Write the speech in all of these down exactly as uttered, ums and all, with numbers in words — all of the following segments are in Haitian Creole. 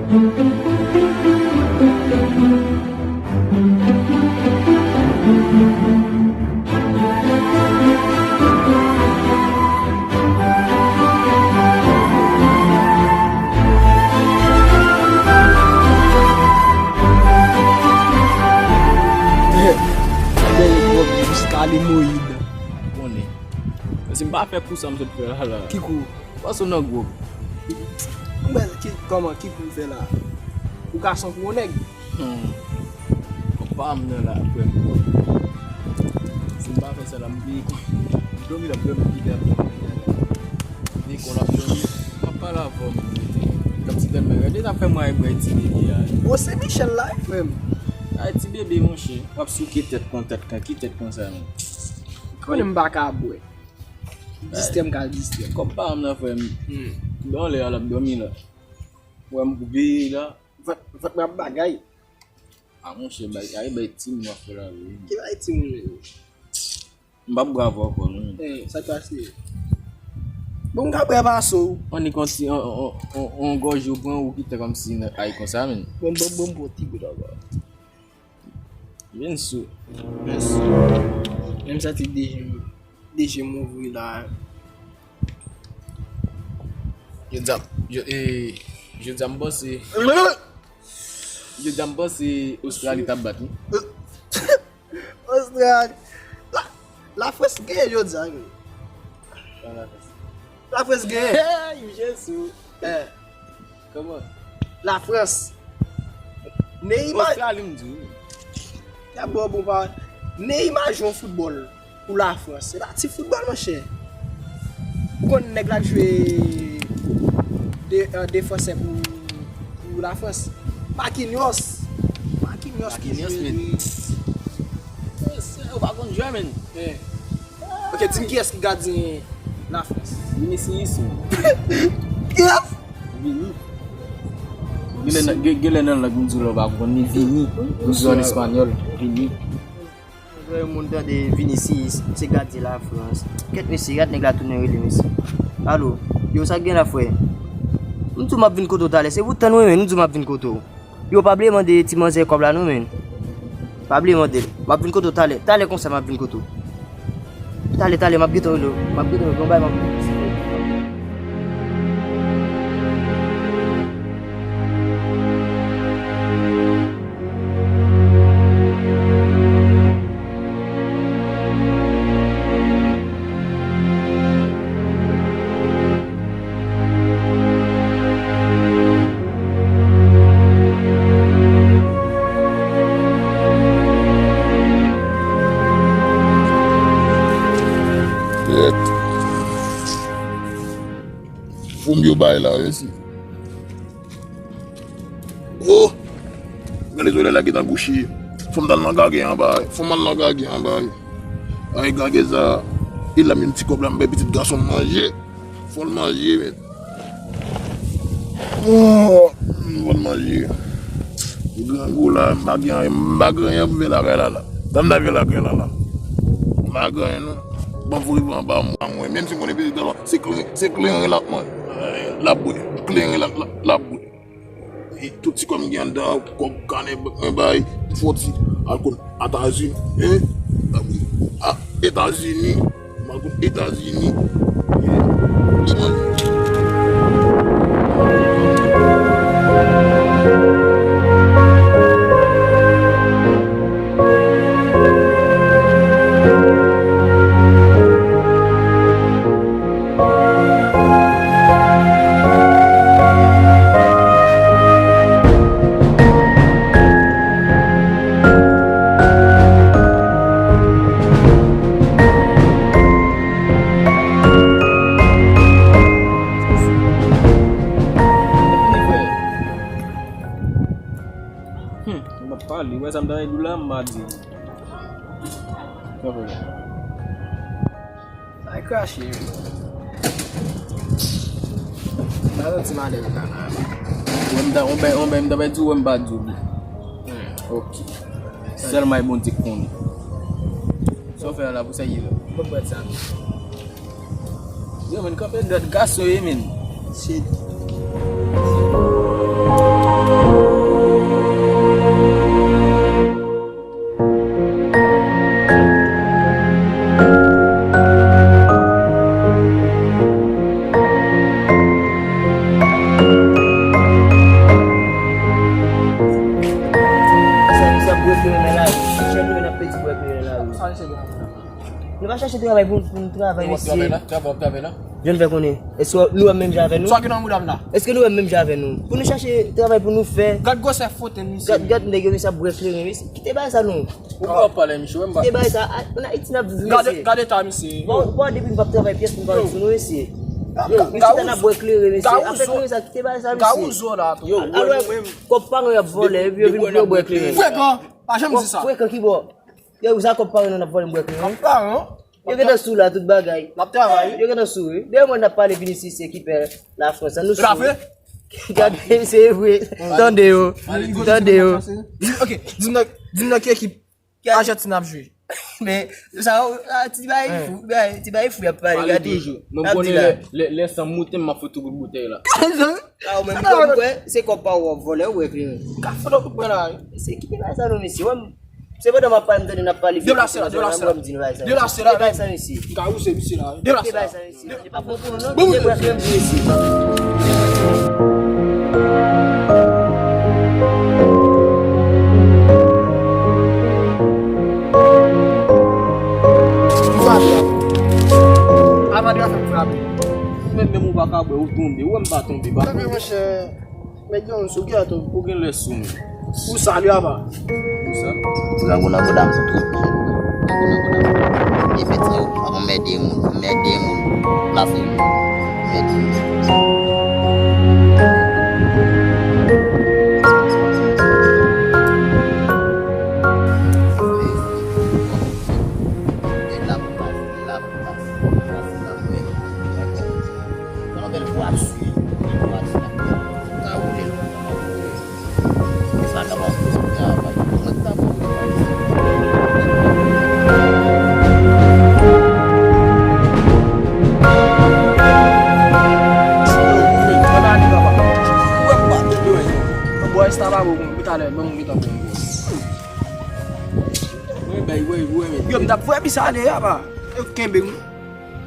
Bèl gwòg jiska limoyid. Konnen. Si m pa fè kou sa m sot fè la, la. Ki kou? Pase w nan gwòg. Mwen, ki, kòman, ki kou w fè la? Ou gason kou yon nèg? Hmm. Kòb pa m nan la, frè m. Si m pa fè sa la, m vini, m dòmi la, frè m, m kite ap dòmi la. Vini kon l ap dòmi. M ap pale avè w, m rete. Kantite m rete, sa fè mwen ay bwè ti bebe a. Bon, se Michel la, frè m. Ay, ti bebe, monchè. W ap souke tèt kon tèt, ki tèt konsa, menm? Konnen m pa ka bwè. Distrè m ka distrè. Kòb pa m nan, frè m. Hmm. Li anlè a, l ap dòmi la. Wè m koupe la. Vant, vant mwen ap bagay. A, monchè, bay, ay, bay timoun w ap fè la, wi. Ki bay timoun, menm? M p ap bravo ankò, non. Eh, sa k pase? Bon, m ka bwè pase w. Annik yon ti, on, on, on, on gòje w pran ou kite kòmsi nan ay konsa, menm. Bon, bon, bon, bon, ti gout ankò. Vin sou. Mèsi. Menm santi de je m, de je m ouvri la. Jodi a, je, eh, jodi a m panse. Jodi a m panse Ostrali t ap bat, wi. Ostrali. La, Lafrans genyen jodi a, wi. Lafrans genyen. Hey, Jezi. Eh. Kòman? Lafrans. Neymar. Ostrali, m di w. Y ap ba w bon pawòl. Neymar jwe yon foutbòl pou Lafrans. Se pa ti foutbòl, monchè. Ou konn nèg la k jwe de, eh, defansè pou, pou Lafrans. Marquinhos. Marquinhos ki Marquinhos, jwe men. Wi. Eh, se, ou pa konn jwe, men. Eh. Ok, di m kiyès ki gadyen Lafrans? Vinicius, wi. Kiyès? Vini. Genlè nan, gen, genlè nan lang m di w la, ou pa konprann li. Vini. M di w an espanyòl. Vini. Lè yon moun tande Vinicius, se gadyen Lafrans. Kèt mesye, gad nèg la tounen rele mesye. Alo, yo, sa k gen la, frè? M di w m ap vin kote w talè, se pou tann w, men, m di w m ap vin kote w. Yo, pa bliye mande ti manzè kòb la non, men. Pa bliye mande l. M ap vin kote w talè. Talè konsa, m ap vin kote w. Talè, talè, m ap gentan rele w. M ap gentan rele w. Gon bagay m ap Fòm yo bay la, mèsi. Oh! Gade zòrèy la gentan gouche. Fò m t al nan gage anba. Fò m al nan gage anba. Ay, gage sa. E la menm ti kòb la m bay pitit gason m manje. Fò l manje, men. Oh, fò l manje. Grangou la, m pa gen anyen, m pa gen anyen pou fè lakay la, la. Sa m ta fè lakay la, la. M pa gen anyen, non. Ban pou rive anba mwen, mwen. Menm si m konnen pitit gason, se kleren, se kleren l ap manje. L ap bwè. Kleren l ap, l ap, l ap bwè. E tout ti kòb m gen anndan, kòb kanè mwen bay, m fè ti alkòl Etazini, e, a, Etazini, m alkòl Etazini, e, li manje. Hmm, m ap pale, wè sa m ta di w la, m a di. Sa krache, wi. M pa santi m alèz la, la. Wè m ta, on bèy, on bèy, m ta bay di w, wè m pa di w. Hmm. Ok. Sèlman e Bondye k konnen. Sa w fè la pou sèye la. Mwen pran sa. Yo, men, kanpe dwat gason ye, men. Shit. Nou pa chache travay pou, pou nou travay, mesye. Travay la, travay, travay la. Jan nou fè konnen. Èske nou wè menm jan avè nou? Sa ki nan mouda m la? Èske nou wè menm jan avè nou? Pou nou chache travay pou nou fè. Gad gwosè fote misye. Gad, gad nèg yo, mesye ap bwè kleren, mesye. Kite bagay sa non. Ou pa pale, misye, wè m pa. Kite bagay sa. A, ann Ayiti n ap viv, mesye. Gade, gade eta, misye. Bon, bon, depi nou p ap travay pyès pou nou pa sou nou, mesye. Yo, nou chita n ap bwè kleren, mesye. Afè kleren sa, kite bagay sa, mesye. Gawouzo la tou. Al wè, kòb paran yo ap vòlè, epi yo vin pou yo bwè kleren. Frekan, pa janm di sa. Frekan ki bò? Yo, sa kòb paran nou n ap vòlè, m bwè kleren. Kòb paran? Yo gentan sou la, tout bagay. N ap travay. Yo gentan sou, wi. Dèyè mwen n ap pale vin isi, se ki pè Lafrans, an nou sou. Gade, se vre. Tande yo. Tande yo. Ok, di m nan, di m nan ki ekip Ajantin ap jwe. Men, sa, a, ti bagay fou, ti bagay fou, y ap pale, gade. Mwen konnen lè, lè, lè san moute m, m ap fout ou kout boutèy la. A, ou menm, ou kwè, se kòb pa ou w ap vòlè, ou wè kleren. Ka fout ou kout mwen la, wi. Se ki bagay sa non, mesye, wè m. Se pandan m ap pale, m tande n ap pale. Deplase la, deplase la. Deplase la. Deplase la, mesye. M ka wouse misye la. Deplase la. Deplase la, mesye. Se pa bon pou nou non. Bon, deplase la, mesye. Avadi a fè m frape. Ou menm, menm ou pa ka bwè, ou tonbe. Ou wè m pa tonbe, pa. Monchè, Mèt Jones, ou gen atò, ou gen lè sou mwen. Ou salye apa? Ou sa? Ti grangou nan bouda m. Grangou nan bouda m. E fèt sa yo, ap anmède moun, anmède moun. La fè moun, anmède moun. Nèg la pou pase, la pou pase, pase la mwen. Yon bèl pwa swi, pwa swi. Ka woule l. Yo, m t ap fè pis ale a, pa. Yo kenbe m.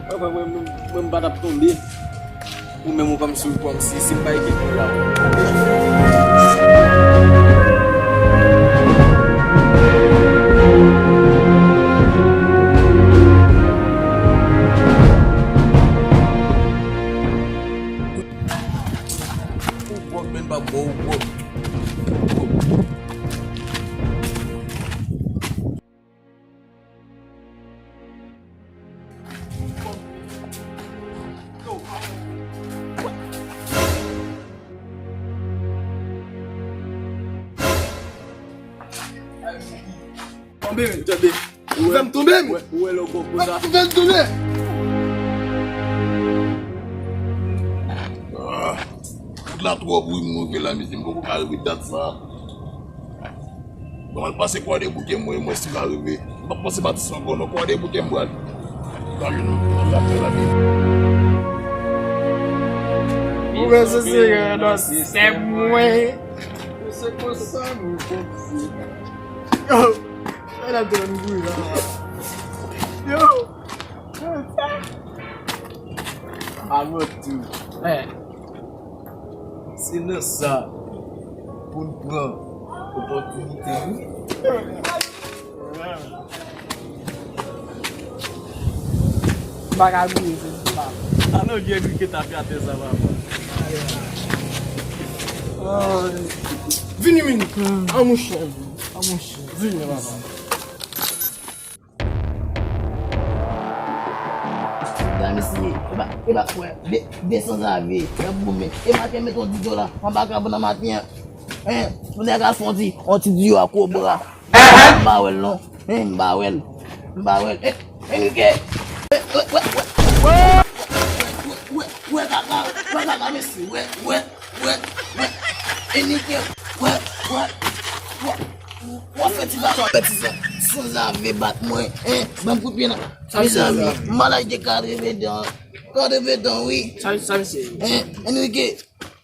Mwen, mwen, mwen, mwen, mwen m pa t ap tonbe. Ou menm ou kòmsi, ou kòmsi, si m pa ekip ou la. Ou gwòg, men m p ap bò ou gwòg. Tonbe, men, tonbe. Ou fè m tonbe, men. Ou wè lè w konn sa. Ou fè m tonbe. Ah, wout la twò bri, m rive la, mesye, m poko ka rive dat sa. Bon, m al pase Kwadèboukè, mwen, mwen si ka rive. M pa panse Matis ankò non, Kwadèboukè m pral. Gade nou, nou la fè la vi. Mwen se sere nan sè mwen. Se konsa nou fè. Yo, sa la te yon bri la. Yo. Avan tou. Eh. Se nan sa pou n pran opòtinite nou. M pa ka griye, se di pa. Alò, gen Enrique t ap atè sa, papa. Vini, vini. A, monchè. A, monchè. Vini, papa. Gade mesye, e pa, e pa, de, de sanzave, e goumen. E maten met yon di dola anba kab nan maten an. Hein, pou nèg al fè yon ti, yon ti diyo a kobra. M pa wè l non. Hein, m pa wè l. M pa wè l. Eh, Enrique. Wè, wè, wè, wè. Wè, wè, wè, kaka, wè, kaka, mesye. Wè, wè. Wè, wè, Enrique, wè, wè, wè, w ap fè ti bagay, w ap fè ti sa, sanzave bat mwen, hein, ban m kout pye nan, mezanmi, m al achte katrevenden, katrevenden, wi. Sa, sa, mesye. Hein, Enrique,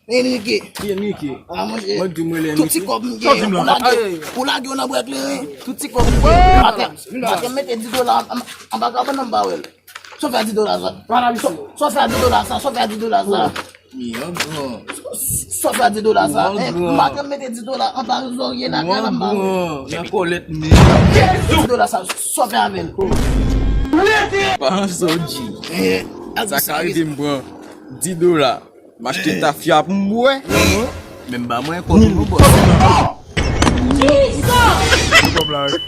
Enrique. Ki Enrique? A, monchè, mwen di mwen lè tout ti kòb m gen, ou lage, ou lage yo nan bwè kleren. Tout ti kòb m gen. Atè, atè, mete di dola anba kabann nan, m pa wè l. Sa w fè a di dola sa? Sa w fè a di dola sa? Sa w fè a di dola sa? Sa w fè a di dola sa? Maten mete di dola anba zòrye nan kay la, m pa wè. Nan kòlèt men. Di dola sa, sa w fè avè l? Pa an sa w di. Sa ka rive m pran dis dola. M achte tafya pou m bwè. Men m ba mwen kòb nou bò. Kòb la wi.